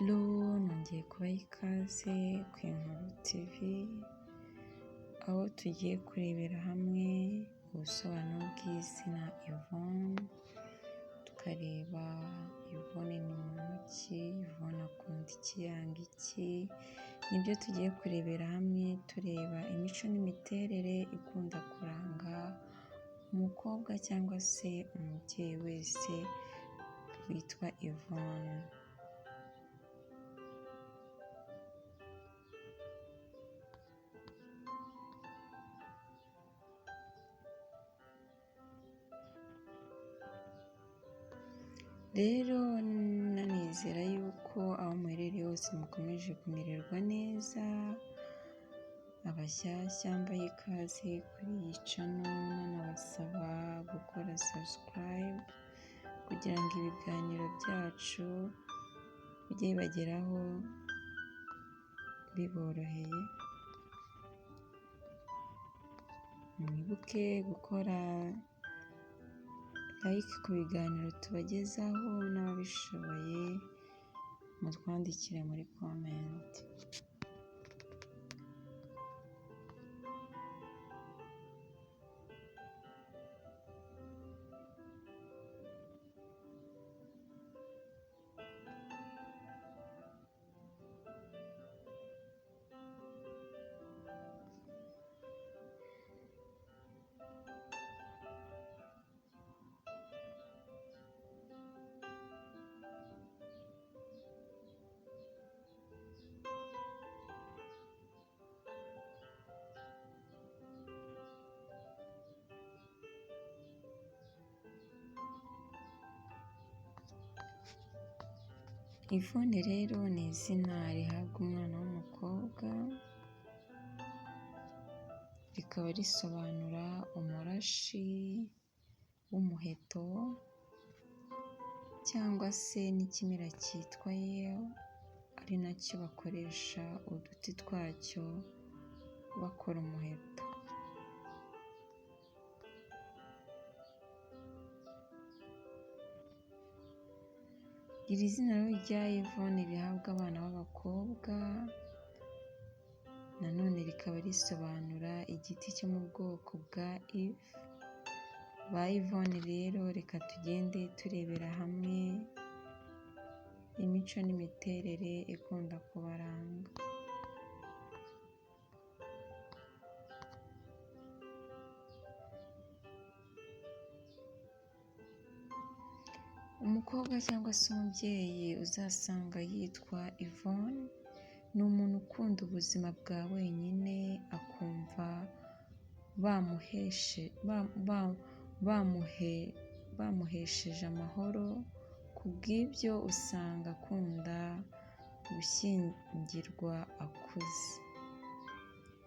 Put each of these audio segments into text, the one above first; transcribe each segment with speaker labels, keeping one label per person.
Speaker 1: Hello, nongeye kubaha ikaze ku Inkuru TV, aho tugiye kurebera hamwe ubusobanuro bw'izina Yvonne, tukareba Yvonne ni muntu ki, Yvonne akunda iki, yanga iki, nibyo tugiye kurebera hamwe tureba imico n'imiterere ikunda kuranga umukobwa cyangwa se umubyeyi wese witwa Yvonne. Rero nanizera yuko aho muherereye hose mukomeje kumererwa neza, abashyashya mbaha ikaze kuri iyi channel, nanabasaba gukora subscribe kugira ngo ibiganiro byacu bijye bibageraho biboroheye. Mwibuke gukora like ku biganiro tubagezaho, n'ababishoboye mutwandikire muri comment. Yvonne rero ni izina rihabwa umwana w'umukobwa, rikaba risobanura umurashi w'umuheto cyangwa se n'ikimera cyitwa yewe, ari nacyo bakoresha uduti twacyo bakora umuheto. Iri zina rero rya Yvonne rihabwa abana b'abakobwa, nanone rikaba risobanura igiti cyo mu bwoko bwa Eve. Ba Yvonne rero reka tugende turebera hamwe imico n'imiterere ikunda kubaranga. Umukobwa cyangwa se umubyeyi uzasanga yitwa Yvonne ni umuntu ukunda ubuzima bwa wenyine, akumva bamuhesheje amahoro, kubw'ibyo usanga akunda gushyingirwa akuze.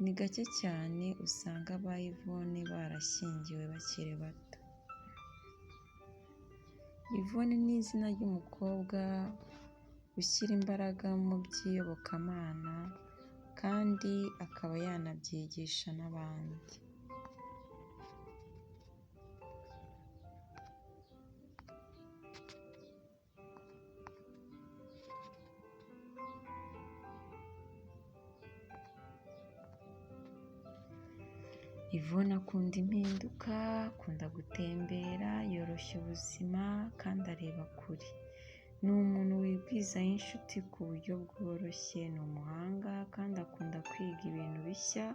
Speaker 1: Ni gake cyane usanga aba Yvonne barashyingiwe bakiri bato. Yvonne ni izina ry'umukobwa ushyira imbaraga mu by'iyobokamana kandi akaba yanabyigisha n'abandi. Yvonne akunda impinduka, akunda gutembera, yoroshya ubuzima kandi areba kure. Ni umuntu wigwizaho inshuti ku buryo bworoshye, ni umuhanga kandi akunda kwiga ibintu bishya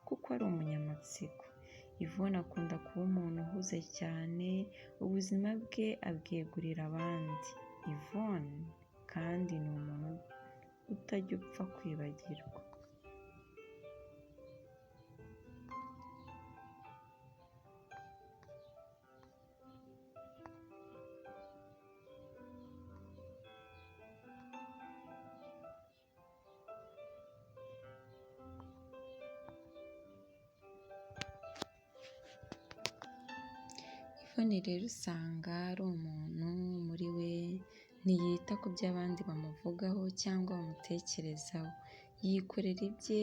Speaker 1: kuko ari umunyamatsiko. Yvonne akunda kuba umuntu uhuze cyane, ubuzima bwe abwegurira abandi. Yvonne kandi ni umuntu utajya upfa kwibagirwa. Yvonne rero usanga ari umuntu muri we ntiyita ku byo abandi bamuvugaho cyangwa bamutekerezaho, yikorera ibye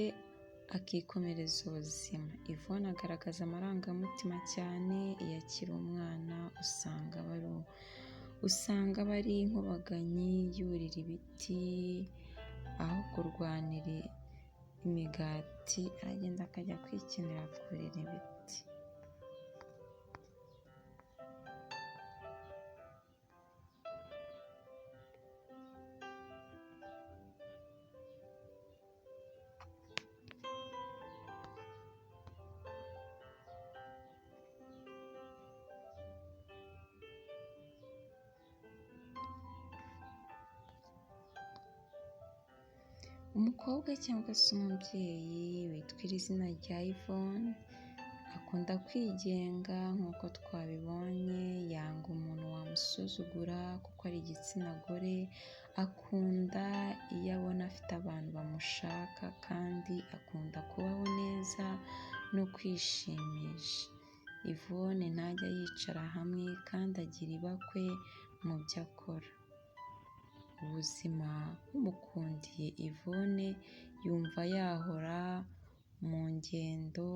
Speaker 1: akikomereza ubuzima. Yvonne agaragaza amarangamutima cyane, iyo akiri umwana usanga aba ari Usanga aba ari inkubaganyi, yurira ibiti, aho kurwanira imigati aragenda akajya kwikinira kurira ibiti. Umukobwa cyangwa se umubyeyi witwa iri zina rya Yvonne akunda kwigenga nk'uko twabibonye, yanga umuntu wamusuzugura kuko ari igitsina gore, akunda iyo abona afite abantu bamushaka kandi akunda kubaho neza no kwishimisha. Yvonne ntajya yicara hamwe kandi agira ibakwe mu byo akora. Ubuzima bumukundiye Yvonne yumva yahora mu ngendo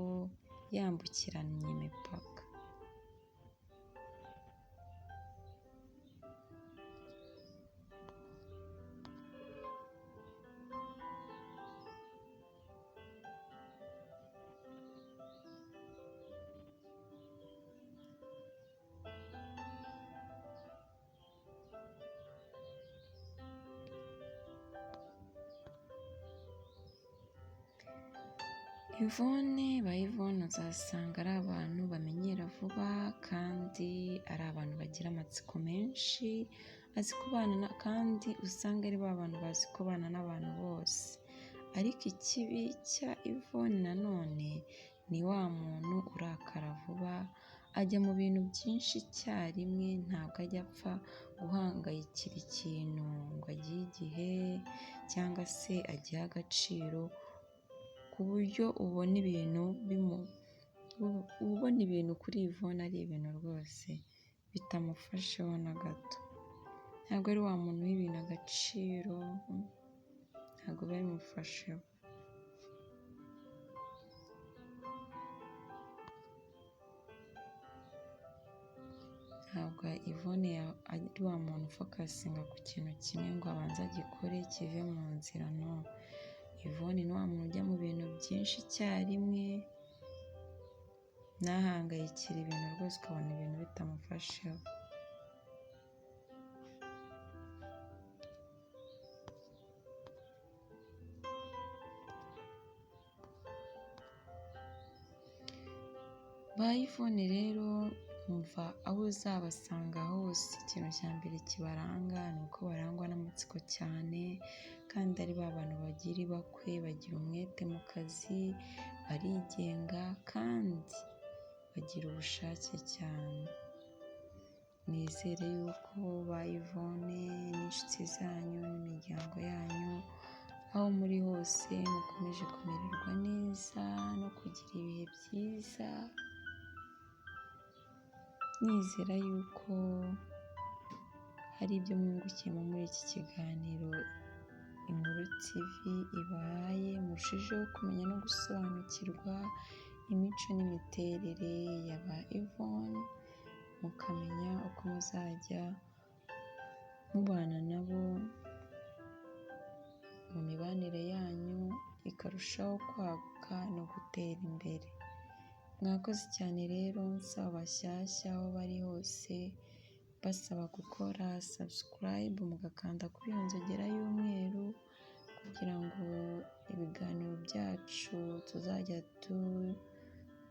Speaker 1: yambukiranya imipaka. Yvonne, ba Yvonne uzasanga ari abantu bamenyera vuba kandi ari abantu bagira amatsiko menshi, azi kubana kandi usanga ari ba bantu bazi kubana n'abantu bose. Ariko ikibi cya Yvonne nanone ni wa muntu urakara vuba, ajya mu bintu byinshi icyarimwe, ntabwo ajya apfa guhangayikira ikintu ngo agihe igihe cyangwa se agihe agaciro, ku buryo ubona ibintu ubona ibintu kuri Yvonne ari ibintu rwose bitamufasheho na gato. Ntabwo ari wa muntu uha ibintu agaciro, ntabwo biba bimufasheho. Ntabwo Yvonne ari wa muntu ufokasinga ku kintu kimwe ngo abanze agikore kive mu nzira, no. Yvonne ni wa muntu ujya mu bintu byinshi icyarimwe, ntahangayikire ibintu rwose ukabona ibintu bitamufasheho. Ba Yvonne rero umva aho uzabasanga hose ikintu cya mbere kibaranga ni uko barangwa n'amatsiko cyane kandi ari ba bantu bagira ibakwe, bagira umwete mu kazi, barigenga kandi bagira ubushake cyane. Nizere yuko ba Yvonne n'inshuti zanyu n'imiryango yanyu aho muri hose mukomeje kumererwa neza no kugira ibihe byiza, nizera yuko hari ibyo mwungukiyemo muri iki kiganiro Inkuru TV ibahaye, murushijeho kumenya no gusobanukirwa imico n'imiterere ya ba Yvonne, mukamenya uko muzajya mubana nabo mu mibanire yanyu ikarushaho kwaguka no gutera imbere. Mwakoze cyane rero nsaba abashyashya aho bari hose basaba gukora subscribe mugakanda kuri iyo nzogera y'umweru kugira ngo ibiganiro byacu tuzajya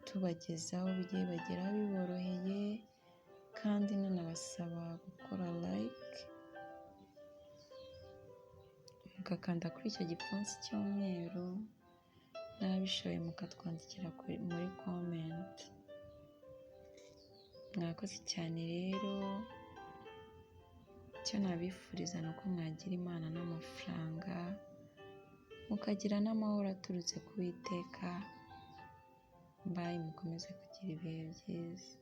Speaker 1: tubagezaho bijye bibageraho biboroheye, kandi nanabasaba gukora like mugakanda kuri icyo gipfunsi cy'umweru, n'ababishoboye mukatwandikira muri comment. Mwakoze cyane rero, icyo nabifuriza ni uko mwagira Imana n'amafaranga, mukagira n'amahoro aturutse ku Uwiteka. Bye, mukomeze kugira ibihe byiza.